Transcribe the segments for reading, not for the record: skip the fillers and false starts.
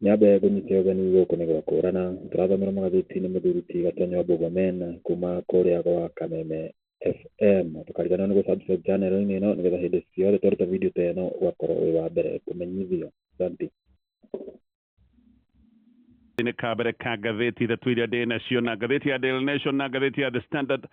Nyambe ngũnyite ũgeni gũkũ nĩ gwakũrana tũrathomera magathĩti nĩ mũthuri ti Gatonyo Bũgomen kuma kũrĩa gwa Kameme FM. Ndũkariganĩrwo nĩ gũ subscribe channel-inĩ ĩno nĩgetha hĩndĩ ciothe twaruta video ta ĩno ũgakorwo wĩ wa mbere kũmenyithio. Asante. Nĩ kambere ka ngathĩti ithatũ iria ndĩ nacio na ngathĩti ya Daily Nation na ngathĩti ya The Standard.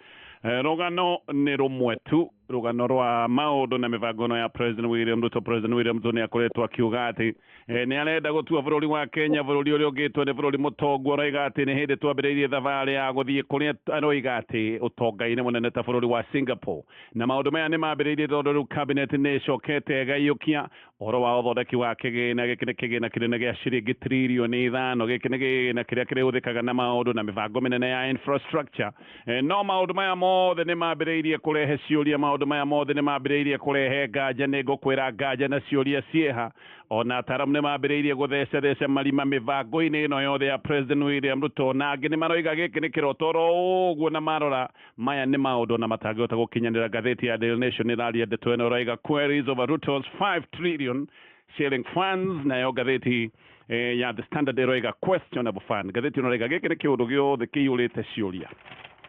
Rũgano nĩ rũmwe tu, rũgano rwa maũndũ na mĩbango ĩno ya President William Ruto. President William Ruto nĩ akoretwo akiuga atĩ nĩ arenda gũtua bũrũri wa Kenya bũrũri ũrĩa ũngĩtwo nĩ bũrũri mũtongu. Aroiga atĩ nĩ hĩndĩ twambĩrĩirie thabarĩ ya gũthiĩ kũrĩa aroiga atĩ ũtonga-inĩ mũnene ta bũrũri wa Singapore, na maũndũ maya nĩ mambĩrĩirie tondũ rĩu cabinet nĩ ĩcokete ĩgaiyũkia ũhoro wa ũthondeki wa kĩgĩna. Gĩkĩ nĩ kĩgĩna kĩnene gĩa ciringi 5 trillion. Gĩkĩ nĩ kĩgĩna kĩrĩa kĩrĩhũthĩkaga na maũndũ na mĩbango mĩnene ya infrastructure. No maũndũ maya mothe nĩ mambĩrĩirie kũrehe ciũria, maũndũ maya mothe nĩ mambĩrĩirie kũrehe nganja. Nĩ ngũkwĩra nganja na ciũria ciĩha. Ona ataramu nĩ mambĩrĩirie gũthecetheca marima mĩbango-inĩ ĩno yothe ya President William Ruto, na angĩ nĩ maroiga gĩkĩ nĩ kĩroto oro ũguo, na marora maya nĩ maũndũ na matangĩhota gũkinyanĩra. Ngathĩti ya Daily Nation ĩraria ndeto ĩno, ĩroiga "Queries over Ruto's 5 trillion shilling funds", nayo ngathĩti ya The Standard ĩroiga "Questionable fund". Ngathĩti ĩno ĩroiga gĩkĩ nĩ kĩũndũ gĩothe kĩiyũrĩte ciũria.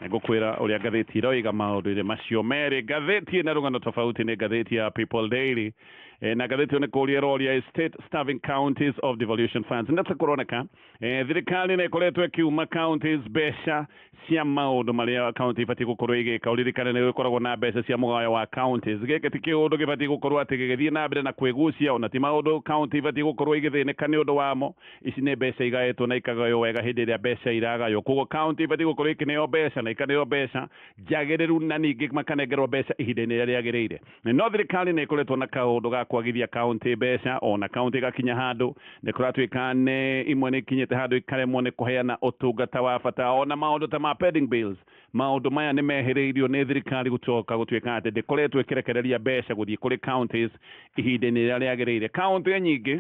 Ngũkwĩra ũrĩa ngathĩti iroiga maũndũ-inĩ macio merĩ. Ngathĩti ĩna rũgano tofauti nĩ ngathĩti ya People Daily. Na ngathĩti ĩyo nĩ kũria ĩroria, "Is state starving counties of devolution funds?" Ndata kũroneka thirikari nĩ ĩkoretwo ĩkiuma counties mbeca cia maũndũ marĩa county ibatiĩ gũkorwo igĩka. Ũririkane nĩ gũkoragwo na mbeca cia mũgayo wa counties. Gĩkĩ ti kĩũndũ gĩbatiĩ gũkorwo atĩ gĩgĩthiĩ na mbere na kwĩgucia, ona ti maũndũ county ibatiĩ gũkorwo igĩthĩnĩka nĩ ũndũ wamo. Ici nĩ mbeca igaĩtwo na ikagaywo wega hĩndĩ ĩrĩa mbeca iragaywo. Koguo county ibatiĩ gũkorwo ikĩneo mbeca na ikaneo mbeca njagĩrĩru, na ningĩ makanengerwo mbeca ihinda-inĩ rĩrĩa rĩagĩrĩire. No thirikari nĩ ĩkoretwo na kaũndũ ga kwagithia county mbeca, ona county igakinya handũ nĩ kũratuĩka nĩ imwe nĩ ikinyĩte handũ ikaremwo nĩ kũheana ũtungata wa bata, ona maũndũ ta ma pending bills. Maũndũ maya nĩ mehĩrĩirio nĩ thirikari gũcoka gũtuĩka atĩ ndĩkoretwo ĩkĩrekereria mbeca gũthiĩ kũrĩ counties ihinda-inĩ rĩrĩa rĩagĩrĩire. County nyingĩ,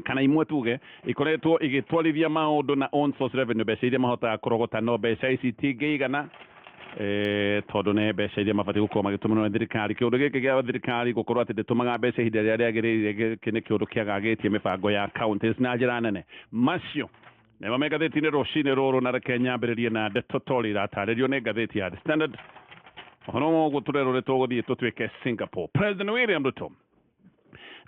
kana imwe tuge, ikoretwo igĩtwarithia maũndũ na own source revenue, mbeca iria mahotaga kũrogota, no mbeca ici itingĩigana, tondũ nĩ mbeca iria mabatiĩ gũkorwo magĩtũmĩrwo nĩ thirikari. Kĩũndũ gĩkĩ gĩa thirikari gũkorwo atĩ ndĩtũmaga mbeca ihinda rĩrĩa rĩagĩrĩire, gĩkĩ nĩ kĩũndũ kĩagagĩtie mĩbango ya counties na njĩra nene. Macio nĩmo me ngathĩti-inĩ rũcinĩ rũrũ, na reke nyambĩrĩrie na ndeto tori iratarĩrio nĩ ngathĩti ya The Standard. Ũhoro wa ũguo tũrerwo nĩ tũgũthiĩ tũtuĩke Singapore. President William Ruto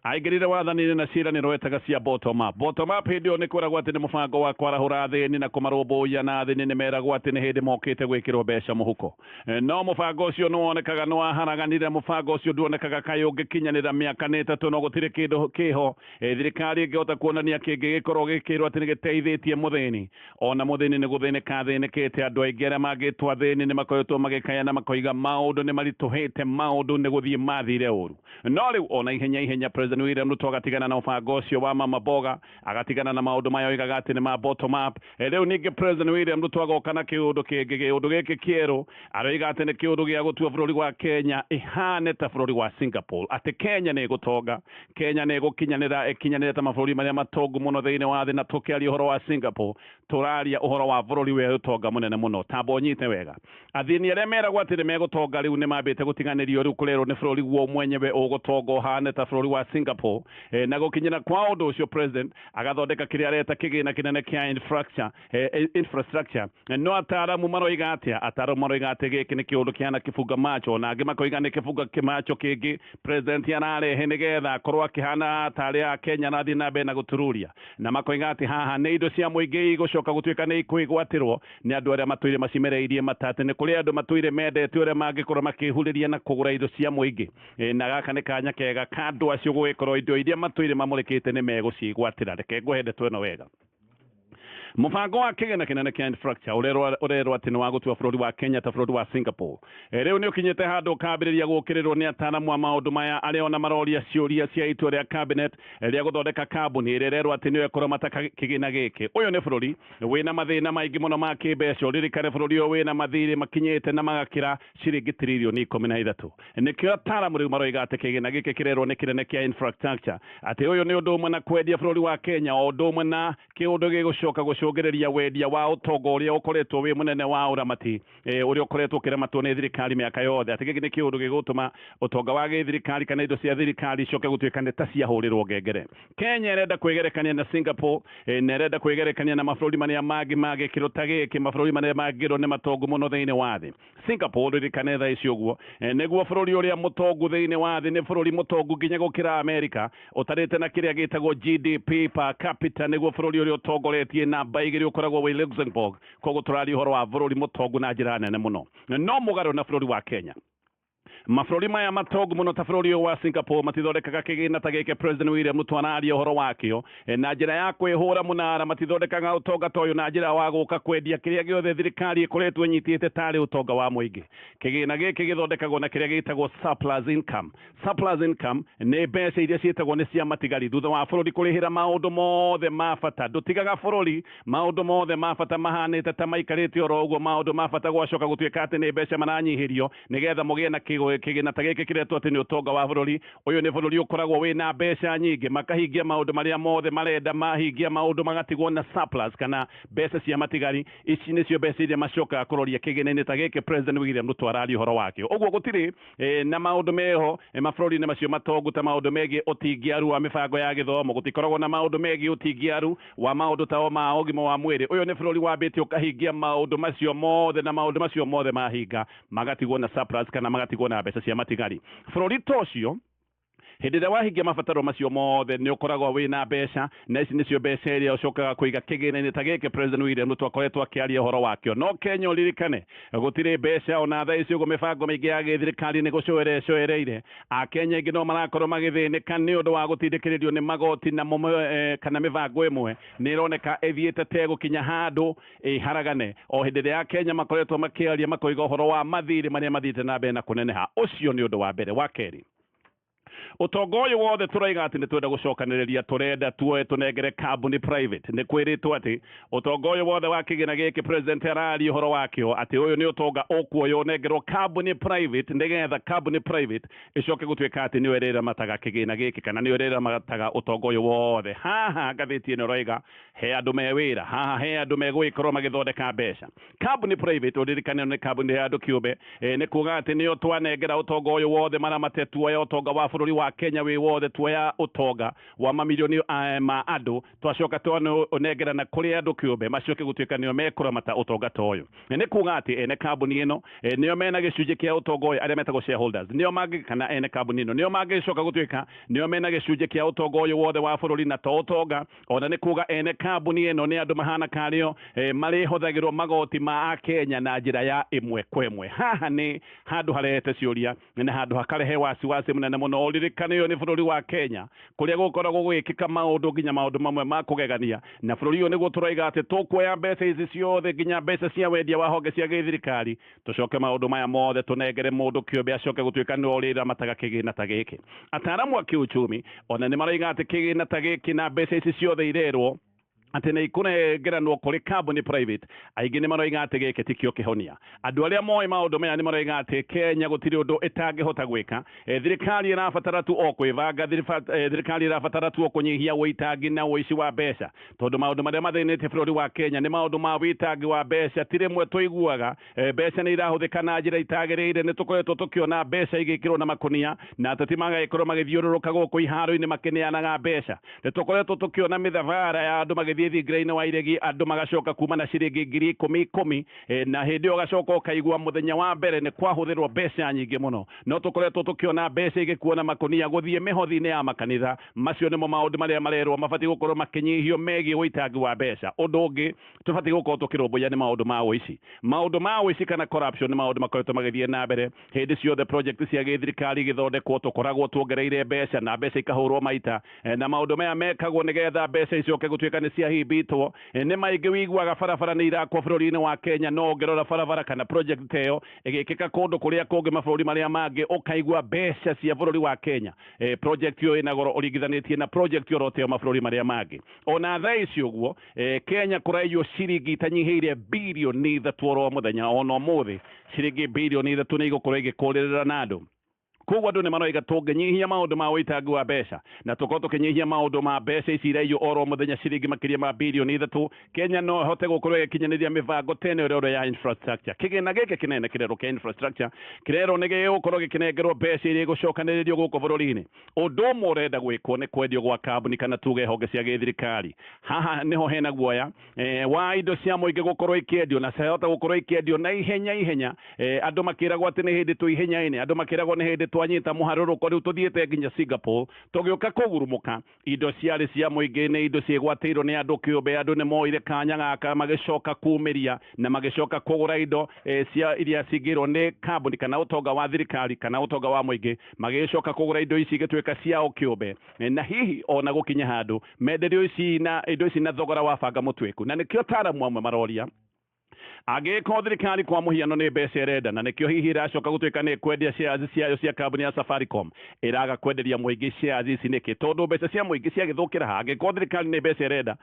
aingĩrire wathani-inĩ na ciĩranĩro etaga cia bottom up. Bottom up hĩndĩ ĩyo nĩ kwĩragwo atĩ nĩ mũbango wa kwarahũra athĩni na kũmarũmbũiya, na athĩni nĩ meragwo atĩ nĩ hĩndĩ mokĩte gwĩkĩrwo mbeca mũhuko. No mũbango ũcio nĩ wonekaga nĩ waharaganire. Mũbango ũcio nduonekaga kaĩ ũngĩkinyanĩra. Mĩaka nĩ 3 no gũtirĩ kĩndũ kĩho thirikari ĩngĩhota kuonania kĩngĩgĩkorwo gĩkĩrwo atĩ nĩ gĩteithĩtie mũthĩni. Ona mũthĩni nĩ gũthĩnĩka athĩnĩkĩte. Andũ aingĩ arĩa mangĩtwo athĩni nĩ makoretwo magĩkaya na makoiga maũndũ nĩ maritũhĩte, maũndũ nĩ gũthiĩ mathire ũru. No rĩu ona ihenya ihenya President William Ruto agatigana na mũbango ũcio wa mama mboga, agatigana na maũndũ maya oigaga atĩ nĩ ma bottom up. Rĩu ningĩ President William Ruto agoka na kĩũndũ kĩngĩ, kĩũndũ gĩkĩ kĩerũ aroiga atĩ nĩ kĩũndũ gĩa gũtua bũrũri wa Kenya ĩhane ta bũrũri wa Singapore, atĩ Kenya nĩ ĩgũtonga, Kenya nĩ ĩgũkinyanĩra, ĩkinyanĩre ta mabũrũri marĩa matongu mũno thĩinĩ wa thĩ. Na tũkĩaria ũhoro wa Singapore, tũraria ũhoro wa bũrũri wĩ ũtonga mũnene mũno. Tamba ũnyite wega, athĩni arĩa meragwo atĩ nĩ megũtonga rĩu nĩ mambĩte gũtiganĩrio. Rĩu kũrerwo nĩ bũrũri guo mwenyewe ũgũtonga ũhane ta bũrũri wa Singapore. Na gũkinyĩra kwa ũndũ ũcio, president agathondeka kĩrĩa areta kĩgĩna kĩnene kĩa infrastructure. No ataramu maroiga atĩa? Ataramu maroiga atĩ gĩkĩ nĩ kĩũndũ kĩhana kĩbunga macho, na angĩ makoiga nĩ kĩbunga kĩmacho kĩngĩ president ararehe nĩgetha akorwo akĩhana tarĩ a Kenya arathiĩ na mbere na gũtururia, na makoiga atĩ haha nĩ indo cia mũingĩ igũcoka gũtuĩka nĩ ikwĩgwatĩrwo nĩ andũ arĩa matũire macimereirie mata, atĩ nĩ kũrĩ andũ matũire mendete ũrĩa mangĩkorwo makĩhurĩria na kũgũra indo cia mũingĩ. Na gaka nĩ kanya kega ka andũ acio gũgĩkorwo indo iria matũire mamũrĩkĩte nĩ megũciĩgwatĩra. Reke ngũhe ndeto ĩno wega. Mũbango wa kĩgĩna kĩnene kĩa infrastructure ũrerwo atĩ nĩ wa gũtua bũrũri wa Kenya ta bũrũri wa Singapore, rĩu nĩ ũkinyĩte handũ ũkambĩrĩria gũkĩrĩrwo nĩ ataramu a maũndũ maya, arĩa ona maroria ciũria cia itua rĩa cabinet rĩa gũthondeka kambuni ĩrĩa ĩrerwo atĩ nĩyo ĩkũramata kĩgĩna gĩkĩ. Ũyũ nĩ bũrũri wĩna mathĩna maingĩ mũno ma kĩmbeca. Ũririkane bũrũri ũyũ wĩna mathirĩ makinyĩte na magakĩra ciringi 13 tirioni. Nĩkĩo ataramu rĩu maroiga atĩ kĩgĩna gĩkĩ kĩrerwo nĩ kĩnene kĩa infrastructure, atĩ ũyũ nĩ ũndũ ũmwe na kwendia bũrũri wa Kenya, o ũndũ ũmwe na kĩũndũ gĩgũcoka gũcũngĩrĩria gũcũngĩrĩria wendia wa ũtonga ũrĩa ũkoretwo wĩ mũnene wa ũramati ũrĩa ũkoretwo ũkĩramatwo nĩ thirikari mĩaka yothe, atĩ gĩkĩ nĩ kĩũndũ gĩgũtũma ũtonga wa gĩthirikari kana indo cia thirikari icoke gũtuĩka nĩ ta ciahũrĩrwo ngengere. Kenya ĩrenda kwĩgerekania na Singapore, na ĩrenda kwĩgerekania na mabũrũri marĩa mangĩ ma gĩkĩro ta gĩkĩ, mabũrũri marĩa mangĩrwo nĩ matongu mũno thĩinĩ wa thĩ. Singapore, ririkane thaa ici ũguo, nĩguo bũrũri ũrĩa mũtongu thĩinĩ wa thĩ, nĩ bũrũri mũtongu nginya gũkĩra Amerika, ũtarĩte na kĩrĩa gĩtagwo GDP per capita, nĩguo bũrũri ũrĩa ũtongoretie namba 2 ũkoragwo wĩ Luxembourg. Koguo tũraria ũhoro wa bũrũri mũtongu na njĩra nene mũno, no mũgarũ na bũrũri wa Kenya. Mabũrũri maya matongu mũno ta bũrũri ũyũ wa Singapore matithondekaga kĩgĩna ta gĩkĩ President William Ruto araria ũhoro wakĩo na njĩra ya kwĩhũra mũnara. Matithondekaga ũtonga ta ũyũ na njĩra wa gũka kwendia kĩrĩa gĩothe thirikari ĩkoretwo ĩnyitĩte tarĩ ũtonga wa mũingĩ. Kĩgĩna gĩkĩ gĩthondekagwo na kĩrĩa gĩtagwo surplus income. Surplus income nĩ mbeca iria ciĩtagwo nĩ cia matigari thutha wa bũrũri kũrĩhĩra maũndũ mothe ma bata. Ndũtigaga bũrũri maũndũ mothe ma bata mahanĩte ta maikarĩte oro ũguo, maũndũ ma bata gwacoka gũtuĩka atĩ nĩ mbeca maranyihĩrio nĩgetha mũgĩe na kĩgĩna ta gĩkĩ kĩretwo atĩ nĩ ũtonga wa bũrũri. Ũyũ nĩ bũrũri ũkoragwo wĩna mbeca nyingĩ, makahingia maũndũ marĩa mothe marenda, mahingia maũndũ magatigwo na surplus kana mbeca cia matigari. Ici nĩcio mbeca iria macokaga kũroria kĩgĩna-inĩ ta gĩkĩ President William Ruto araria ũhoro wakĩo. Ũguo gũtirĩ na maũndũ meho mabũrũri-inĩ macio matongu ta maũndũ megiĩ ũtingiaru wa mĩbango ya gĩthomo, gũtikoragwo na maũndũ megiĩ ũtingiaru wa maũndũ ta ma ũgima wa mwĩrĩ. Ũyũ nĩ bũrũri wambĩtie ũkahingia maũndũ macio mothe, na maũndũ macio mothe mahinga magatigwo na surplus kana magatigwo na mbeca cia matigari. Bũrũri ta ũcio hĩndĩ ĩrĩa wahingia mabataro macio mothe nĩ ũkoragwo wĩna mbeca, na ici nĩcio mbeca iria ũcokaga kũiga kĩgĩna-inĩ ta gĩkĩ President William Ruto akoretwo akĩaria ũhoro wakĩo. No Kenya ũririkane gũtirĩ mbeca ona thaa ici ũguo, mĩbango mĩingĩ ya gĩthirikari nĩ gũcoere ĩcoereire. Akenya aingĩ no marakorwo magĩthĩnĩka nĩ ũndũ wa gũtindĩkĩrĩrio nĩ magoti na kana mĩbango ĩmwe nĩ ĩroneka ĩthiĩte tegũkinya handũ ĩharagane, o hĩndĩ ĩrĩa Akenya makoretwo makĩaria makoiga ũhoro wa mathirĩ marĩa mathiĩte na mbere na kũneneha. Ũcio nĩ ũndũ wa mbere. Wa kerĩ, ũtonga ũyũ wothe tũraiga atĩ nĩ twenda gũcokanĩrĩria, tũrenda tuoe tũnengere kambuni private. Nĩ kwĩrĩtwo atĩ ũtonga ũyũ wothe wa kĩgĩna gĩkĩ President araria ũhoro wakĩo, atĩ ũyũ nĩ ũtonga ũkuoywo ũnengerwo kambuni private, nĩgetha kambuni private ĩcoke gũtuĩka atĩ nĩyo ĩrĩramataga kĩgĩna gĩkĩ kana nĩyo ĩrĩramataga ũtonga ũyũ wothe. Haha ngathĩti ĩno ĩroiga he andũ me wĩra haha, he andũ megũgĩkorwo magĩthondeka mbeca. Kambuni private, ũririkane, nĩ kambuni ya andũ kĩũmbe, nĩ kuga atĩ nĩyo twanengera ũtonga ũyũ wothe maramate. Tuoya ũtonga wa bũrũri wa Kenya wĩ wothe, tuoya ũtonga wa mamirioni ma andũ, twacoka twanengerana kũrĩ andũ kĩũmbe macoke gũtuĩka nĩo mekũramata ũtonga ta ũyũ. Nĩ kuga atĩ ene kambuni ĩno nĩo mena gĩcunjĩ kĩa ũtonga ũyũ, arĩa metagwo shareholders, nĩo mangĩ kana ene kambuni ĩno nĩo mangĩcoka gũtuĩka nĩo mena gĩcunjĩ kĩa ũtonga ũyũ wothe wa bũrũri. Na to ũtonga ona, nĩ kuga ene kambuni ĩno nĩ andũ mahana karĩo marĩhũthagĩrwo magoti ma Akenya na njĩra ya ĩmwe kwa ĩmwe. Haha nĩ handũ harehete ciũria na handũ hakarehe wasiwasi mũnene mũno. Ũririkane ũyũ nĩ bũrũri wa Kenya kũrĩa gũkoragwo gũgĩkĩka maũndũ nginya maũndũ mamwe ma kũgegania, na bũrũri ũyũ nĩguo tũroiga atĩ tũkuoya mbeca ici ciothe, nginya mbeca cia wendia wa honge cia gĩthirikari, tũcoke maũndũ maya mothe tũnengere mũndũ kĩũmbe acoke gũtuĩka nĩwe ũrĩramataga kĩgĩna ta gĩkĩ. Ataaramu a kĩuchumi ona nĩ maroiga atĩ kĩgĩna ta gĩkĩ na mbeca ici ciothe irerwo atĩ nĩ ikũnengeranwo kũrĩ kambuni private, aingĩ nĩ maroiga atĩ gĩkĩ tikĩo kĩhonia. Andũ arĩa moĩ maũndũ maya nĩ maroiga atĩ Kenya gũtirĩ ũndũ ĩtangĩhota gwĩka. Thirikari ĩrabatara tu o kwĩbanga, thirikari ĩrabatara tu o kũnyihia ũitangi na ũici wa mbeca, tondũ maũndũ marĩa mathĩnĩtie bũrũri wa Kenya nĩ maũndũ ma wĩitangi wa mbeca. Ti rĩmwe tũiguaga mbeca nĩ irahũthĩka na njĩra itagĩrĩire. Nĩ tũkoretwo tũkĩona mbeca igĩkĩrwo na makũnia na ateti magagĩkorwo magĩthiũrũrũka gũkũ iharo-inĩ makĩneanaga mbeca. Nĩ tũkoretwo tũkĩona mĩthabara ya andũ magĩthiĩ thingira-inĩ wa iregi, andũ magacoka kuma na ciringi 10,000 10,000, na hĩndĩ ĩyo ũgacoka ũkaigua mũthenya wa mbere nĩ kwahũthĩrwo mbeca nyingĩ mũno. No tũkoretwo tũkĩona mbeca igĩkuo na makũnia gũthiĩ mĩhothi-inĩ ya makanitha. Macio nĩmo maũndũ marĩa marerwo mabatiĩ gũkorwo makĩnyihio megiĩ ũitangi wa mbeca. Ũndũ ũngĩ tũbatiĩ gũkorwo tũkĩrũmbũiya nĩ maũndũ ma ũici. Maũndũ ma ũici kana corruption nĩ maũndũ makoretwo magĩthiĩ na mbere hĩndĩ ciothe. Project cia gĩthirikari igĩthondekwo tũkoragwo tuongereire mbeca na mbeca ikahũrwo maita, na maũndũ maya mekagwo nĩgetha mbeca icoke gũtuĩka nĩ ciahimbitwo. Nĩ maingĩ wiguaga barabara nĩ irakwo bũrũri-inĩ wa Kenya, no ũngĩrora barabara kana project ta ĩyo ĩgĩkĩka kũndũ kũrĩa kũngĩ mabũrũri marĩa mangĩ, ũkaigua mbeca cia bũrũri wa Kenya, project ĩyo ĩna goro ũringithanĩtie na project oro ta ĩyo mabũrũri marĩa mangĩ. Ona thaa ici ũguo, Kenya kũraiywo ciringi itanyihĩire 3 birioni oro mũthenya. Ona ũmũthĩ ciringi 3 birioni nĩ igũkorwo igĩkũrĩrĩra na andũ. Koguo andũ nĩ maroiga tũngĩnyihia maũndũ ma ũitangi wa mbeca na tũkorwo tũkĩnyihia maũndũ ma mbeca ici iraiywo oro mũthenya ciringi makĩria ma birioni 3, Kenya no ĩhote gũkorwo ĩgĩkinyanĩria mĩbango tene ĩrĩa ya infrastructure. Kĩgĩna gĩkĩ kĩnene kĩrerwo kĩa infrastructure kĩrerwo nĩ gĩgũkorwo gĩkĩnengerwo mbeca iria igũcokanĩrĩrio gũkũ bũrũri-inĩ. Ũndũ ũmwe ũrenda gwĩkwo nĩ kwendio gwa kambuni kana tuge honge cia gĩthirikari. Haha nĩho hena guoya wa indo cia mũingĩ gũkorwo ikĩendio na ciahota gũkorwo ikĩendio na ihenya ihenya. Andũ makĩragwo atĩ nĩ hĩndĩ twĩ ihenya-inĩ, andũ makĩragwo nĩ hĩndĩ twanyita mũharũrũko, rĩu tũthiĩte nginya Singapore, tũgĩũka kũgurumũka indo ciarĩ cia mũingĩ nĩ indo ciĩgwatĩirwo nĩ andũ kĩũmbe. Andũ nĩ moire kanya gaka magĩcoka kumĩria na magĩcoka kũgũra indo cia iria cingĩrwo nĩ kambuni kana ũtonga wa thirikari kana ũtonga wa mũingĩ, magĩcoka kũgũra indo ici igĩtuĩka ciao kĩũmbe, na hihi ona gũkinya handũ menderio ici na indo ici na thogora wa banga mũtuĩku. Na nĩkĩo taaramu amwe maroria, angĩkorwo thirikari kwa mũhiano nĩ mbeca ĩrenda na nĩkĩo hihi ĩracoka gũtuĩka nĩ kwendia shares ciayo cia kambuni ya Safaricom, ĩraga kwenderia mũingĩ shares ici nĩkĩ? Tondũ mbeca cia mũingĩ ciagĩthũkĩra ha? Angĩkorwo thirikari nĩ mbeca ĩrenda,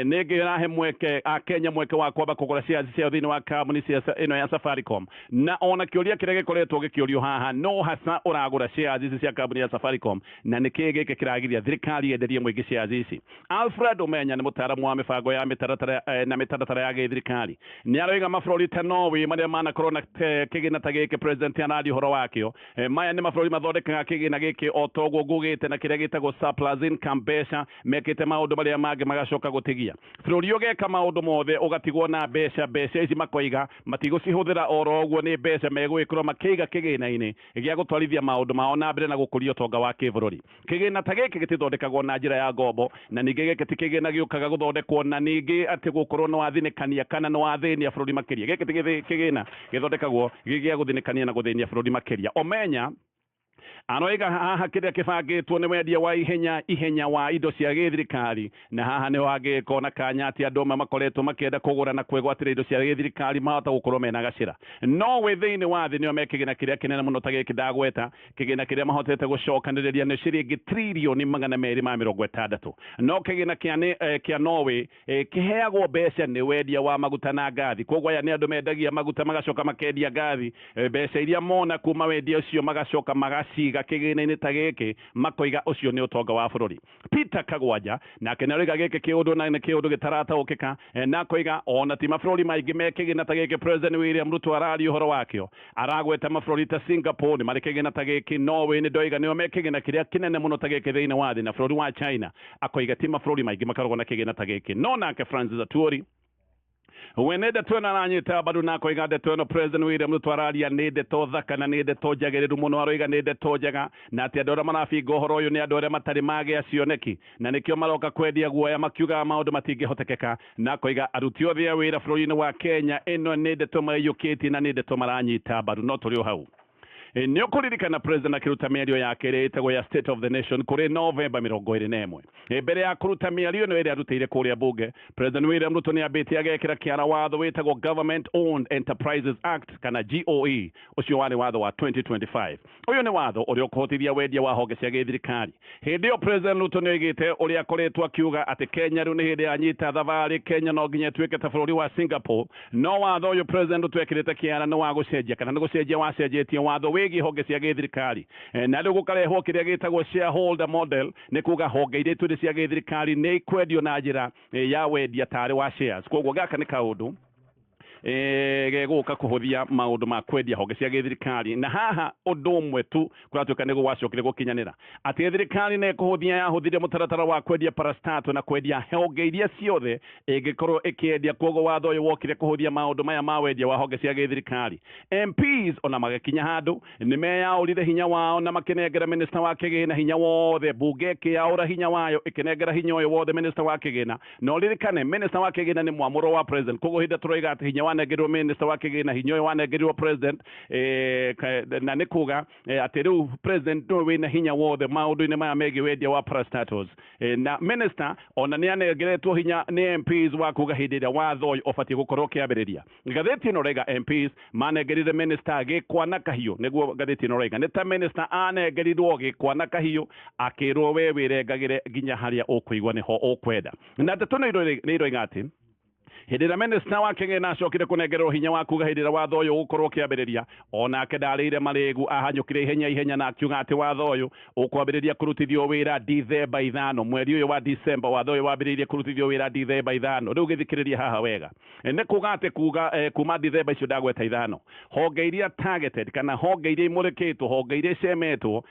nĩ ĩrahe mweke akenya mweke wa kwamba kũgũra shares ciayo thĩinĩ wa kambuni cia ĩno ya Safaricom. Na ona kĩũria kĩrĩa gĩkoretwo gĩkĩũrio haha, no hasa ũragũra shares ici cia kambuni ya Safaricom, na nĩkĩĩ gĩkĩ kĩragiria thirikari yenderie mũingĩ shares ici? Alfred Omenya nĩ mũtaaramu wa mĩbango ya mĩtaratara na mĩtaratara ya gĩthirikari. Nĩ aroiga mabũrũri ta Norway marĩa manakorwo na kĩgĩna ta gĩkĩ president araria ũhoro wakĩo, maya nĩ mabũrũri mathondekaga kĩgĩna gĩkĩ o toguo ngugĩte na kĩrĩa gĩtagwo surplus income, mbeca mekĩte maũndũ marĩa mangĩ magacoka gũtigia bũrũri ũgeka maũndũ mothe ũgatigwo na mbeca. Mbeca ici makoiga matigũcihũthĩra oro ũguo, nĩ mbeca megũgĩkorwo makĩiga kĩgĩna-inĩ gĩa gũtwarithia maũndũ mao na mbere na gũkũria ũtonga wa kĩbũrũri. Kĩgĩna ta gĩkĩ gĩtithondekagwo na njĩra ya ngombo, na ningĩ gĩkĩ ti kĩgĩna gĩũkaga gũthondekwo na ningĩ atĩ gũkorwo nĩ wathinĩkania kana nĩ wathĩnia bũrũri makĩria. Gĩkĩ ti kĩgĩna gĩthondekagwo gĩ gĩa gũthinĩkania na gũthĩnia bũrũri makĩria. Omenya aroiga haha kĩrĩa kĩbangĩtwo nĩ wendia wa ihenya ihenya wa indo cia gĩthirikari, na haha nĩho hangĩgĩkorwo na kanya atĩ andũ amwe makoretwo makĩenda kũgũra na kwĩgwatĩra indo cia gĩthirikari mahota gũkorwo mena gacĩra. No wĩ thĩinĩ wa thĩ nĩo mekĩgĩna kĩrĩa kĩnene mũno ta gĩkĩ ndagweta. Kĩgĩna kĩrĩa mahotete gũcokanĩrĩria nĩ ciringi 260 tririoni. No kĩgĩna kĩa Norway kĩheagwo mbeca nĩ wendia wa maguta na ngathi. Koguo aya nĩ andũ mendagia maguta magacoka makendia ngathi. Mbeca iria mona kuma wendia ũcio magacoka magaciga kĩgĩna-inĩ ta gĩkĩ, makoiga ũcio nĩ ũtonga wa bũrũri. Peter Kagwanja nake nĩ aroiga gĩkĩ kĩũndũ na nĩ kĩũndũ gĩtarataũkĩka, na akoiga ona ti mabũrũri maingĩ me kĩgĩna ta gĩkĩ President William Ruto araria ũhoro wakĩo. Aragweta mabũrũri ta Singapore nĩ marĩ kĩgĩna ta gĩkĩ, Norway nĩ ndoiga nĩo me kĩgĩna kĩrĩa kĩnene mũno ta gĩkĩ thĩinĩ wa thĩ, na bũrũri wa China. Akoiga ti mabũrũri maingĩ makoragwo na kĩgĩna ta gĩkĩ. No nake Francis Atwoli we nĩ ndeto ĩno aranyita mbaru na akoiga ndeto ĩno President William Ruto araria nĩ ndeto thaka na nĩ ndeto njagĩrĩru mũno. Aroiga nĩ ndeto njega na atĩ andũ arĩa marabinga ũhoro ũyũ nĩ andũ arĩa matarĩ magĩa cioneki na nĩkĩo maroka kwendia guoya makiugaga maũndũ matingĩhotekeka, na akoiga aruti othe a wĩra bũrũri-inĩ wa Kenya ĩno nĩ ndeto maiyũkĩtie na nĩ ndeto maranyita mbaru. No tũrĩ o hau, nĩ ũkũririkana president akĩruta mĩario yake ĩrĩa ĩtagwo ya State of the Nation kũrĩ Novemba 21. Mbere ya kũruta mĩario ĩno ĩrĩa arutĩire kũrĩa bunge, President William Ruto nĩ ambĩtie agekĩra kĩara watho wĩtagwo Government Owned Enterprises Act kana GOE. Ũcio warĩ watho wa 2025. Ũyũ nĩ watho ũrĩa ũkũhotithia wendia wa honge cia gĩthirikari. Hĩndĩ ĩyo President Ruto nĩ oigĩte ũrĩa akoretwo akiuga atĩ Kenya rĩu nĩ hĩndĩ yanyita thabarĩ, Kenya no nginya ĩtuĩke ta bũrũri wa Singapore. No watho ũyũ President Ruto ekĩrĩte kĩara nĩ wa gũcenjia kana nĩ gũcenjia wacenjetie watho wĩgiĩ honge cia gĩthirikari, na rĩu gũkarehwo kĩrĩa gĩtagwo shareholder model, nĩ kuga honge iria itũrĩ cia gĩthirikari nĩ ikwendio na njĩra ya wendia tarĩ wa shares. Koguo gaka nĩ kaũndũ gegũka kũhũthia maũndũ ma kwendia honge cia gĩthirikari. Na haha ũndũ ũmwe tu kũratuĩka nĩguo wacokire gũkinyanĩra atĩ thirikari nĩ kũhũthia yahũthirie mũtaratara wa kwendia parastatal na kwendia honge iria ciothe ĩngĩkorwo ĩkĩendia. Koguo watho ũyũ wokire kũhũthia maũndũ maya ma wendia wa honge cia gĩthirikari. MPs ona magĩkinya handũ nĩ meyaũrire hinya wao na makĩnengera minister wa kĩgĩna hinya wothe. Bunge ĩkĩyaũra hinya wayo, ĩkĩnengera hinya ũyũ wothe minister wa kĩgĩna. Na ũririkane minister wa kĩgĩna nĩ mwamũro wa president. Koguo hĩndĩ tũroiga atĩ hinya wanengerirwo minister wa kĩgĩna, hinya ũyũ wanengerirwo president, na nĩ kuga atĩ rĩu president nĩwe wĩna hinya wothe maũndũ-inĩ maya megiĩ wendia wa parastatals. Na minister ona nĩ anengeretwo hinya nĩ MPs wa kuga hĩndĩ ĩrĩa watho ũyũ ũbatiĩ gũkorwo ũkĩambĩrĩria. Ngathĩti ĩno raiga MPs manengerire minister gĩkwa na kahiũ. Nĩguo ngathĩti ĩno raiga nĩ ta minister anengerirwo gĩkwa na kahiũ, akĩrwo we wĩrengagĩre nginya harĩa ũkũigua nĩho ũkwenda. Na ndeto nĩ iroiga atĩ Hĩndĩ ĩrĩa minista wa kĩgĩna acokire kũnengererwo hinya wa kuga hĩndĩ ĩrĩa watho ũyũ ũgũkorwo ũkĩambĩrĩria, onake ndarĩire marĩgu, ahanyũkire ihenya ihenya na akiuga atĩ watho ũyũ ũkwambĩrĩria kũrutithio wĩra Dithemba 5, mweri ũyũ wa Disemba. Watho ũyũ wambĩrĩirie kũrutithio wĩra Dithemba 5. Rĩu gĩthikĩrĩrie haha wega, nĩ kuga atĩ kuga kuma Dithemba icio ndagweta 5, honge iria targeted kana honge iria imũrĩkĩtwo, honge iria icemetwo,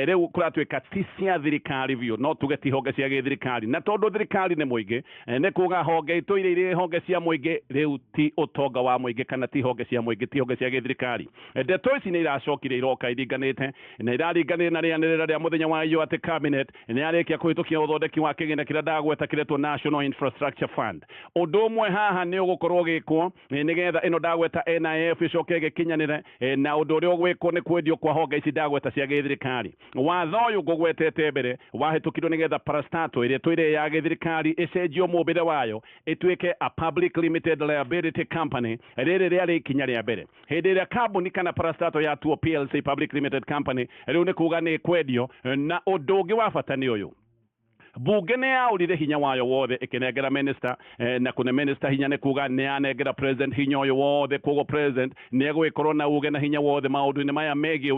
rĩu kũratuĩka ti cia thirikari biũ, no tuge ti honge cia gĩthirikari. Na tondũ thirikari nĩ mũingĩ, nĩ kuga honge itũire irĩ honge cia mũingĩ rĩu ti ũtonga wa mũingĩ kana ti honge cia mũingĩ, ti honge cia gĩthirikari. Ndeto ici nĩ iracokire iroka iringanĩte na iraringanĩre na rĩanĩrĩra rĩa mũthenya wa iyo atĩ cabinet nĩ yarĩkia kũhĩtũkia ũthondeki wa kĩgĩna kĩrĩa ndagweta kĩretwo National Infrastructure Fund. Ũndũ ũmwe haha nĩ ũgũkorwo ũgĩkwo nĩgetha ĩno ndagweta NIF ĩcoke ĩgĩkinyanĩre, na ũndũ ũrĩa ũgwĩkwo nĩ kwendio kwa honge ici ndagweta cia gĩthirikari. Watho ũyũ ngũgwetete mbere wahĩtũkirio nĩgetha parastato ĩrĩa ĩtũire ya gĩthirikari ĩcenjio mũmbĩre wayo ĩtuĩke a public limited liability company. Rĩrĩ rĩarĩ ikinya rĩa mbere. Hĩndĩ ĩrĩa kambuni kana parastato yatuo PLC, public limited company, rĩu nĩ kuga nĩ ĩkwendio. Na ũndũ ũngĩ wa bata nĩ ũyũ, bunge nĩ yaũrire hinya wayo wothe ĩkĩnengera minister, na kũne minister hinya nĩ kuga nĩ yanengera president hinya ũyũ wothe. Koguo president nĩ egũgĩkorwo na uge na hinya wothe maũndũ-inĩ maya megiĩ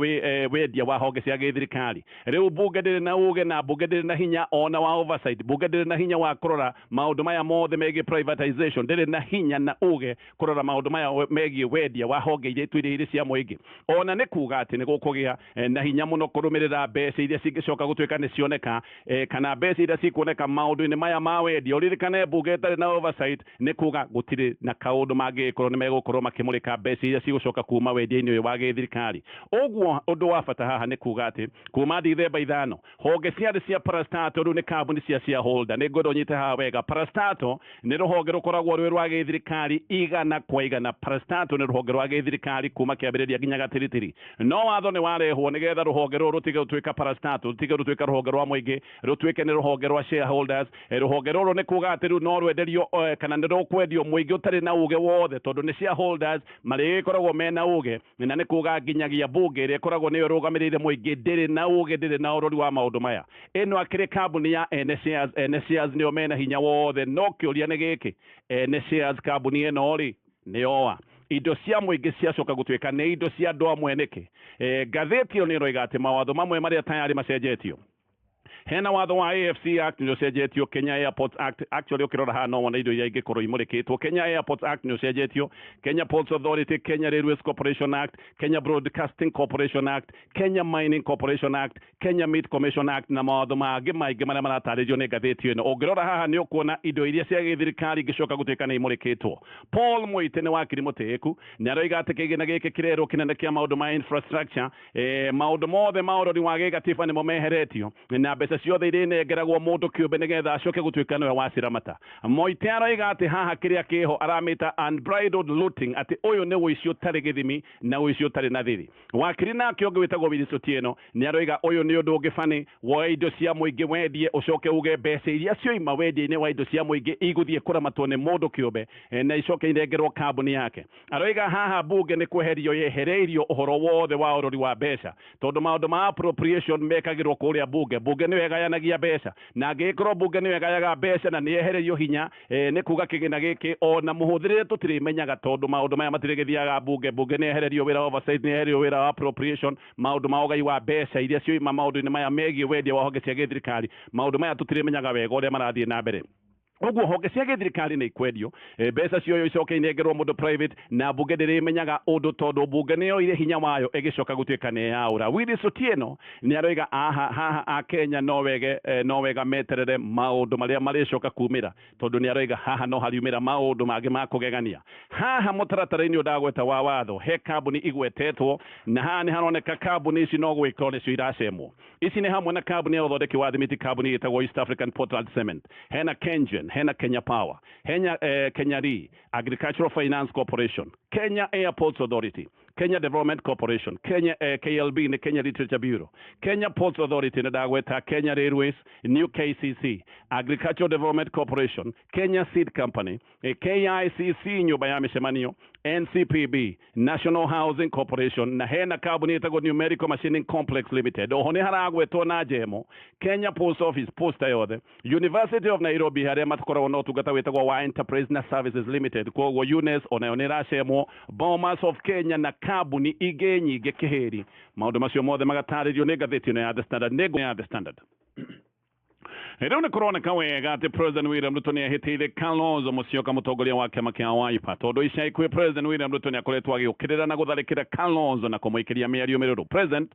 wendia wa honge cia gĩthirikari. Rĩu bunge ndĩrĩ na uge na bunge ndĩrĩ na hinya ona wa oversight, bunge ndĩrĩ na hinya wa kũrora maũndũ maya mothe megiĩ privatization, ndĩrĩ na hinya na uge kũrora maũndũ maya megiĩ wendia wa honge iria itũire irĩ cia mũingĩ. Ona nĩ kuga atĩ nĩ gũkũgĩa na hinya mũno kũrũmĩrĩra mbeca iria cingĩcoka gũtuĩka nĩ cioneka, kana mbeca iria cikuoneka maũndũ-inĩ maya ma wendia. Ũririkane bunge ĩtarĩ na oversight nĩ kuga gũtirĩ na kaũndũ mangĩgĩkorwo nĩ megũkorwo makĩmũrĩka mbeca iria cigũcoka kuma wendia-inĩ ũyũ wa gĩthirikari. Ũguo ũndũ wa bata haha nĩ kuga atĩ kuma Dithemba 5 honge ciarĩ cia parastato rĩu nĩ kambuni cia shareholder. Nĩ ngwenda ũnyite haha wega, parastato nĩ rũhonge rũkoragwo rwĩ rwa gĩthirikari 100%. Parastato nĩ rũhonge rwa gĩthirikari kuma kĩambĩrĩria nginya gatiritiri. No watho nĩ warehwo nĩgetha rũhonge rũrũ rũtige gũtuĩka parastato, rũtige gũtuĩka rũhonge rwa mũingĩ, rũtuĩke nĩ rũhonge rwa shareholders. Rũhonge rũrũ nĩ kuga atĩ rĩu no rwenderio, kana nĩ rũkwendio mũingĩ ũtarĩ na uge wothe, tondũ nĩ shareholders marĩgĩkoragwo mena uge, na nĩ kuga nginyagia bunge ĩrĩa ĩkoragwo nĩyo ĩrũgamĩrĩire mũingĩ ndĩrĩ na uge, ndĩrĩ na ũrori wa maũndũ maya. Ĩno akĩrĩ kambuni ya ene shares, ene shares nĩo mena hinya wothe. No kĩũria nĩ gĩkĩ, ene shares kambuni ĩno rĩ nĩ oa? Indo cia mũingĩ ciacoka gũtuĩka nĩ indo cia andũ amwe nĩkĩ? Ngathĩti ĩyo nĩ ĩroiga atĩ mawatho mamwe marĩa tayari macenjetio, hena watho wa AFC Act nĩ ũcenjetio, Kenya Airports Act, actually ũkĩrora haha no wone indo iria ingĩkorwo imũrĩkĩtwo. Kenya Airports Act nĩ ũcenjetio, Kenya Ports Authority, Kenya Railways Corporation Act, Kenya Broadcasting Corporation Act, Kenya Mining Corporation Act, Kenya Meat Commission Act, na mawatho mangĩ maingĩ marĩa maratarĩrio nĩ ngathĩti ĩno. Ũngĩrora haha nĩ ũkuona indo iria cia gĩthirikari ingĩcoka gũtuĩka nĩ imũrĩkĩtwo. Paul Moite nĩ wakiri mũtĩĩku, nĩ aroiga atĩ kĩgĩna gĩkĩ kĩrerwo kĩnene kĩa maũndũ ma infrastructure, maũndũ mothe ma ũrori wa gĩgatiba nĩmo meheretio, na mbeca ciothe irĩnengeragwo mũndũ kĩũmbe nĩgetha acoke gũtuĩka nĩwe waciramata. Moite aroiga atĩ haha kĩrĩa kĩho aramĩta unbridled looting, atĩ ũyũ nĩ ũici ũtarĩ gĩthimi na ũici ũtarĩ na thiri. Wakiri nake ũngĩ wĩtagwo Willis Otieno nĩ aroiga ũyũ nĩ ũndũ ũngĩ bani, woe indo cia mũingĩ wendie, ũcoke uge mbeca iria cioima wendia-inĩ wa indo cia mũingĩ igũthiĩ kũramatwo nĩ mũndũ kĩũmbe, na icoke inengerwo kambuni yake. Aroiga haha bunge nĩ kweherio yehereirio ũhoro wothe wa ũrori wa mbeca, tondũ maũndũ ma appropriation mekagĩrwo kũrĩa bunge. Bunge nĩyo ĩgayanagia mbeca, na angĩgĩkorwo bunge nĩyo ĩgayaga mbeca na nĩ yehereirio hinya, nĩ kuga kĩgĩna gĩkĩ ona mũhũthĩrĩre tũtirĩmenyaga, tondũ maũndũ maya matirĩgĩthiaga bunge. Bunge nĩ yehererio wĩra wa oversight, nĩ yehererio wĩra wa appropriation, maũndũ ma ũgai wa mbeca iria cioima maũndũ-inĩ maya megiĩ wendia wa honge cia gĩthirikari. Maũndũ maya tũtirĩmenyaga wega ũrĩa marathiĩ na mbere. Ũguo honge cia gĩthirikari nĩ ikwendio, mbeca cioyo icoke inengerwo mũndũ private, na bunge ndĩrĩmenyaga ũndũ, tondũ bunge nĩyo ire hinya wayo ĩgĩcoka gũtuĩka nĩ yaũra. Willis Otieno nĩ aroiga aha haha a Kenya no wege, no wega meterere maũndũ marĩa marĩcoka kumĩra, tondũ nĩ aroiga haha no hariumĩra maũndũ mangĩ ma kũgegania. Haha mũtaratara-inĩ ũyũ ndagweta wa watho he kambuni igwetetwo, na haha nĩ haroneka kambuni ici no gwĩkwo nĩcio iracemwo. Ici nĩ hamwe na kambuni ya ũthondeki wa thimiti, kambuni ĩtagwo East African Portland Cement, hena Kengen, hena Kenya Power, hena Kenya Re, Agricultural Finance Corporation, Kenya Airports Authority, Kenya Development Corporation, Kenya KLB nĩ Kenya Literature Bureau, Kenya Ports Authority nĩ ndagweta, Kenya Railways, New KCC, Agricultural Development Corporation, Kenya Seed Company, KICC nyũmba ya mĩcemanio, NCPB, National Housing Corporation, na hena kambuni ĩtagwo Numerical Machining Complex Limited. Oho nĩ haragwetwo na njemo Kenya Post Office, posta yothe, University of Nairobi, harĩa makoragwo na ũtungata wĩtagwo wa Enterprise na Services Limited, koguo UNES onayo nĩ ĩracemwo, Bomas of Kenya na kambuni ingĩ nyingĩ kĩhĩri. Maũndũ macio mothe magatarĩrio nĩ ngathĩti ĩno ya The Standard. Nĩ ya The Standard. Rĩu nĩ kũroneka wega atĩ President William Ruto nĩ ahĩtĩire Kalonzo Musyoka, mũtongoria wa kĩama kĩa Wiper, tondũ ica ikuhĩ President William Ruto nĩ akoretwo agĩũkĩrĩra na gũtharĩkĩra Kalonzo na kũmũikĩria mĩario mĩrũrũ. President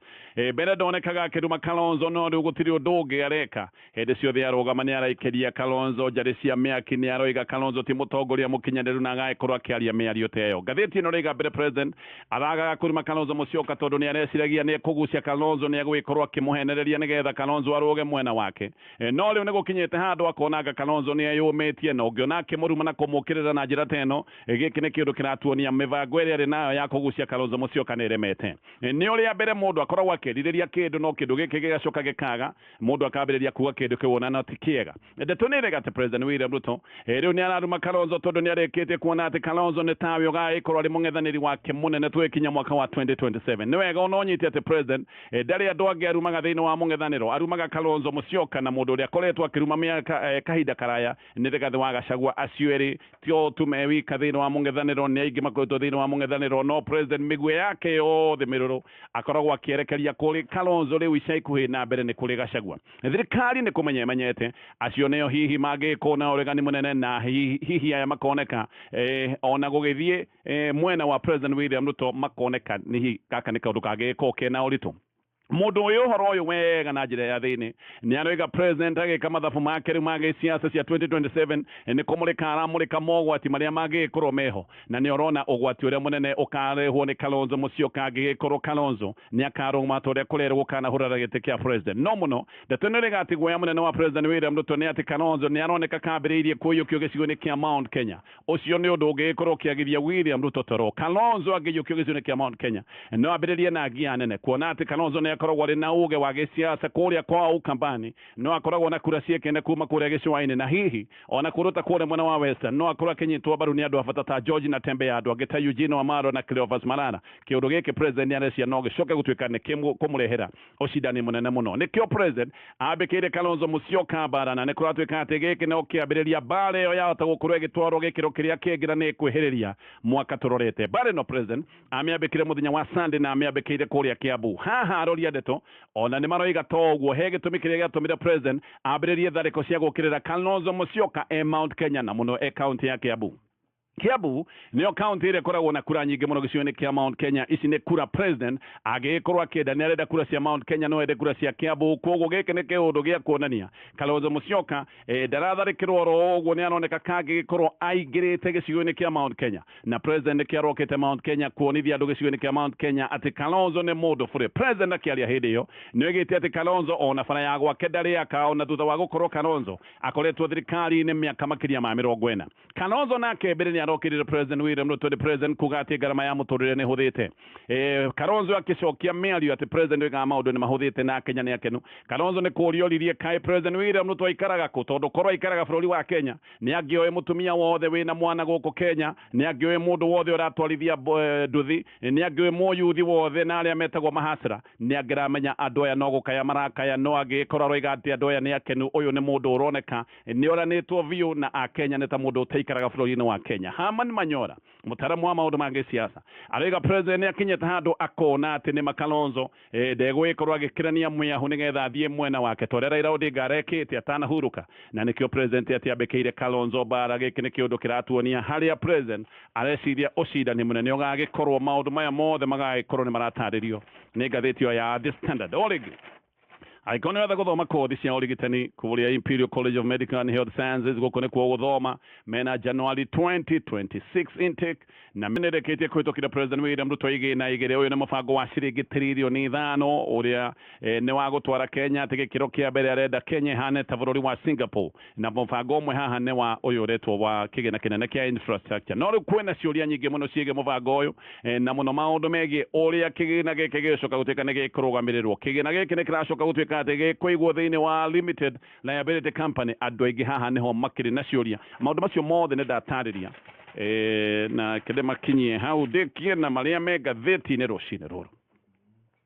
mbere ndonekaga akĩruma Kalonzo, no rĩu gũtirĩ ũndũ ũngĩ areka. Hĩndĩ ciothe arũgama nĩ araikĩria Kalonzo njarĩ cia mĩaki, nĩ aroiga Kalonzo ti mũtongoria mũkinyanĩru na agagĩkorwo akĩaria mĩario ta ĩyo. Ngathĩti ĩno rĩiga mbere President aragaga kũruma Kalonzo Musyoka tondũ nĩ areciragia nĩ ekũgucia Kalonzo, nĩ egũgĩkorwo akĩmũhenereria nĩgetha Kalonzo arũge mwena wake. No rĩu nĩ gũkinyĩte handũ akonanga Kalonzo nĩ eyũmĩtie, na ũngĩona akĩmũruma na kũmũkĩrĩra na njĩra ta ĩno, gĩkĩ nĩ kĩũndũ kĩratuonia mĩbango ĩrĩa arĩ nayo ya kũgucia Kalonzo Musyoka nĩ ĩremete. Nĩ ũrĩa mbere mũndũ akoragwo akĩrirĩria kĩndũ, no kĩndũ gĩkĩ gĩgacoka gĩkaga, mũndũ akambĩrĩria kuga kĩndũ kĩu ona no ti kĩega. Ndeto nĩ ĩrega atĩ President William Ruto rĩu nĩ araruma Kalonzo tondũ nĩ arĩkĩtie kuona atĩ Kalonzo nĩ tawe ũgagĩkorwo arĩ mũng'ethanĩri wake mũnene tũgĩkinya mwaka wa 2027. Nĩ wega ona ũnyite atĩ President ndarĩ andũ angĩ arumaga thĩinĩ wa mũng'ethanĩro, arumaga Kalonzo Musyoka, na mũndũ ũrĩa akoretwo akĩruma mĩaka kahinda karaya nĩ Rigathĩ wa Gachagua. Acio erĩ tio tu me wika thĩinĩ wa mũng'ethanĩro, nĩ aingĩ makoretwo thĩinĩ wa mũng'ethanĩro, no President mĩguĩ yake yothe mĩrũrũ akoragwo akĩerekeria kũrĩ Kalonzo rĩu ica ikuhĩ, na mbere nĩ kũrĩ Gachagua. Thirikari nĩ kũmenya ĩmenyete acio nĩo hihi mangĩkwo na ũregani mũnene, na hihi aya makoneka ona gũgĩthiĩ mwena wa President William Ruto makoneka nĩ hihi gaka nĩ kaũndũ kangĩgĩkorwo kena ũritũ. Mũndũ ũyũ ũhoro ũyũ wega na njĩra ya thĩinĩ nĩ aroiga President agĩka mathabu make rĩu ma gĩciaca cia 2027 nĩ kũmũrĩka aramũrĩka mogwati marĩa mangĩgĩkorwo meho, na nĩ ũrona ũgwati ũrĩa mũnene ũkarehwo nĩ Kalonzo Musyoka angĩgĩkorwo Kalonzo nĩ akarũgama ta ũrĩa kũrerwo gũkanahũrana gĩtĩ kĩa President. No mũno ndeto ĩno ĩrĩga atĩ guoya mũnene wa President William Ruto nĩ atĩ Kalonzo nĩ aroneka kambĩrĩirie kũiyũkio gĩcigo-inĩ kĩa Mount Kenya. Ũcio nĩ ũndũ ũngĩgĩkorwo ũkĩagithia William Ruto toro. Kalonzo angĩiyũkio gĩcigo-inĩ kĩa Mount Kenya no ambĩrĩrie na ngia nene, kuona atĩ Kalonzo nĩ akoragwo arĩ na uge wa gĩsiasa kũrĩa kwa Ukambani, no akoragwo na kura ciekene kuma kũrĩa gĩcũa-inĩ, na hihi ona kũndũ ta kũrĩa mwena wa Western no akorwo akĩnyitwo mbaru nĩ andũ a bata ta George Natembeya, andũ angĩ ta Eugene Wamalwa na Cleophas Malala. Kĩũndũ gĩkĩ President nĩ arecia no gĩcoke gũtuĩka nĩ kũmũrehera ũcindani mũnene mũno. Nĩkĩo President ambĩkĩire Kalonzo Musyoka mbara, na nĩ kũratuĩka atĩ gĩkĩ no kĩambĩrĩria mbara ĩyo yahota gũkorwo ĩgĩtwarwo gĩkĩro kĩrĩa kĩngĩ na nĩ ĩkwĩhĩrĩria mwaka tũrorete. Mbara ĩno President amĩambĩkire mũthenya wa Sunday na amĩambĩkĩire kũrĩa Kiambu. Haha arori a ndeto ona nĩ maroiga to ũguo he gĩtũmi kĩrĩa gĩatũmire President ambĩrĩrie tharĩko cia gũkĩrĩra Kalonzo Musyoka e Mount Kenya, na mũno e kaunti ya Kiambu. Kiambu nĩyo kaunti ĩrĩa ĩkoragwo na kura nyingĩ mũno gĩcigo-inĩ kĩa Mount Kenya. Ici nĩ kura President angĩgĩkorwo akĩenda, nĩ arenda kura cia Mount Kenya, no ende kura cia Kiambu. Koguo gĩkĩ nĩ kĩũndũ gĩa kuonania Kalonzo Musyoka ndaratharĩkĩrwo oro ũguo, nĩ aroneka kangĩgĩkorwo aingĩrĩte gĩcigo-inĩ kĩa Mount Kenya, na President nĩkĩo arokĩte Mount Kenya kuonithia andũ gĩcigo-inĩ kĩa Mount Kenya atĩ Kalonzo nĩ mũndũ bũrĩ. President akĩaria hĩndĩ ĩyo nĩ oigĩte atĩ Kalonzo ona bara ya gwake ndarĩaka, ona thutha wa gũkorwo Kalonzo akoretwo thirikari-inĩ mĩaka makĩria ma 40. Kalonzo nake mbere nĩ arokĩrire President William Ruto nĩ President kuga atĩ ngarama ya mũtũrĩre nĩ hũthĩte. Kalonzo akĩcokia mĩario atĩ President oigaga maũndũ nĩ mahũthĩte na Kenya nĩ akenu. Kalonzo nĩ kũũria oririe kaĩ President William Ruto aikaraga kũ, tondũ korwo aikaraga bũrũri wa Kenya nĩ angĩoĩ mũtumia wothe wĩna mwana gũkũ Kenya, nĩ angĩoĩ mũndũ wothe ũratwarithia nduthi, nĩ angĩoĩ mũyuthi wothe na arĩa metagwo mahasra, nĩ angĩramenya andũ aya no gũkaya marakaya, no angĩgĩkorwo aroiga atĩ andũ aya nĩ akenu. Ũyũ nĩ mũndũ ũroneka nĩ oranĩtwo biũ na akenya nĩ ta mũndũ ũtaikaraga bũrũri-inĩ wa Kenya. Herman Manyora, mũtaaramu wa maũndũ ma gĩsiasa, aroiga President nĩ akinyĩte handũ akona atĩ nĩ Kalonzo ndegũgĩkorwo agĩkĩrania mwĩahu nĩgetha athiĩ mwena wake ta ũrĩa Raila Odinga arekĩte atanahurũka, na nĩkĩo President atiambĩkĩire Kalonzo mbara. Gĩkĩ nĩ kĩũndũ kĩratuonia harĩa President areciria ũcindani mũnene ũgagĩkorwo. Maũndũ maya mothe magagĩkorwo nĩ maratarĩrio nĩ ngathĩti ĩyo ya The Standard. O rĩngĩ, angĩkorwo nĩ ũretha gũthoma kothi cia ũrigitani kũrĩa Imperial College of Medical and Health Sciences, gũkũ nĩkuo gũthoma mena January 2026 intake, na nĩrĩkĩtie kũhĩtũkĩra President William Ruto igĩna igĩrĩ. Ũyũ nĩ mũbango wa ciringi 5 trillion ũrĩa nĩ wa gũtwara Kenya atĩ gĩkĩro kĩa mbere arenda Kenya ĩhane ta bũrũri wa Singapore, na mũbango ũmwe haha nĩ wa ũyũ ũretwo wa kĩgĩna kĩnene kĩa infrastructure. No rĩu kwĩna ciũria nyingĩ mũno ciĩgiĩ mũbango ũyũ, na mũno maũndũ megiĩ ũrĩa kĩgĩna gĩkĩ gĩgũcoka gũtuĩka nĩ gĩkũrũgamĩrĩrwo. Kĩgĩna gĩkĩ nĩ kĩracoka gũtuĩka atĩ gĩkũigwo thĩinĩ wa limited liability company. Andũ aingĩ haha nĩho makĩrĩ na ciũria. Maũndũ macio mothe nĩ ndatarĩria. Na kende makinyie hau ndĩkie na marĩa me ngathĩti-inĩ rũcinĩ rũrũ.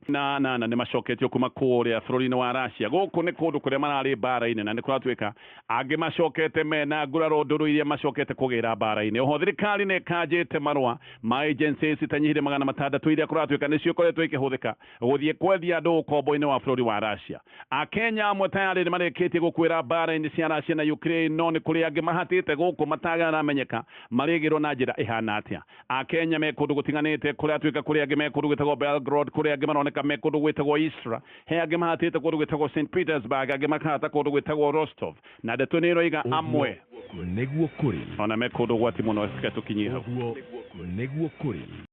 Na nĩ macoketio kuma kũrĩa bũrũri-inĩ wa Russia. Gũkũ nĩ kũndũ kũrĩa mararĩ mbara-inĩ, na nĩ kũratuĩka angĩ macokete mena nguraro ndũrũ iria macokete kũgĩra mbara-inĩ. Oho thirikari nĩ ĩkanjĩte marũa ma agencies itanyihire 600 iria kũratuĩka nĩcio ikoretwo ikĩhũthĩka gũthiĩ kwendia andũ ũkombo-inĩ wa bũrũri wa Russia. Akenya amwe tayarĩ nĩ marĩkĩtie gũkuĩra mbara-inĩ cia Russia na Ukraine, no nĩ kũrĩ angĩ mahatĩte gũkũ mataramenyeka marĩgĩrwo na njĩra ĩhana atĩa. Akenya me kũndũ gũtiganĩte, kũratuĩka kũrĩ angĩ me kũndũ gwĩtagwo Belgrade, kũrĩ angĩ maroneka me kũndũ gwĩtagwo Istra, he angĩ mahatĩte kũndũ gwĩtagwo St Petersburg, angĩ makahata kũndũ gwĩtagwo Rostov, na ndeto nĩ ĩroiga amwe Nĩguo kũrĩ. Ona me kũndũ gwati mũno. Reke tũkinyie hau. Ũguo nĩguo kũrĩ.